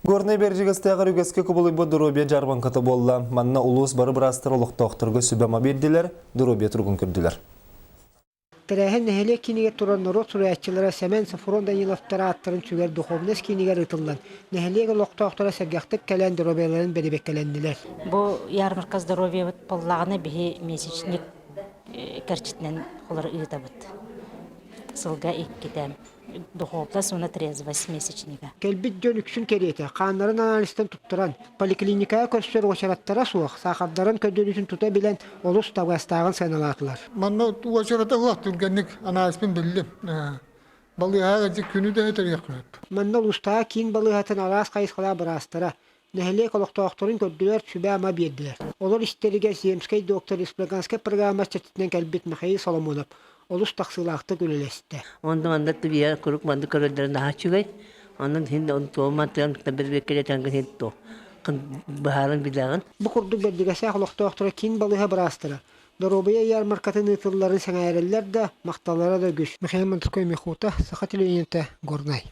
Горнай Бэрдьигэстээҕэр үгэскэ кубулуйбут доруобуйа дьаарбаҥката буолла. Манна улуус бары быраастара олохтоохторго сүбэ-ама биэрдилэр, доруобуйа туругун көрдүлэр. Тэрээһин нэһилиэк киинигэр турар норуот суруйааччылара Сэмэн Софрон Даниловтар ааттарын сүгэр духовность киинигэр ыытыллан, нэһилиэк олохтоохторо сэргэхтик кэлэн доруобуйаларын бэрибэккэлэннилэр. Бу ярмарка здоровьебыт буоллаҕына биһи месячник кэрчитинэн олору ыытабыт. Сылга иккитэ. Духовность уонна трезвость месячнига. Кэлбит дьон үксүн кэриэтэ хааннарын анализтан туттаран, поликлиникаҕа көрсөр уочараттара суох, саахардарын көрдөрүүтүн тута билэн олус табыгастааҕын сыаналаатылар. Манна уочарата суох түргэнник анализпын биллим. Балыыһаҕа күнү да өтөрүөххүн сөп. Манна улуустааҕы киин балыыһатын араас хайысхалаах быраастара нэһилиэк олохтоохторун көрдүлэр, сүбэ-ама биэрдилэр. Олор истэригэр Земскэй доктор республиканскай программа чэрчитинэн кэлбит Михаил Соломонов олус тахсыылаахтык үлэлэстэ. Онно манна тибиэ куруук маннык көрөллөрө наһаа үчүгэй. Онон иһин туоммантыган бэрбиэккэлэтэн иһин то быһааран билэҕин. Бу курдук Бэрдигэсээх олохтоохторо киин балыыһа быраастара доруобуйа ярмаркатын ыытылларын сэҥээрэллэр да, махталлара да үгүс. Михаил Монтской Михута, Саха телевидениетэ, Горнай.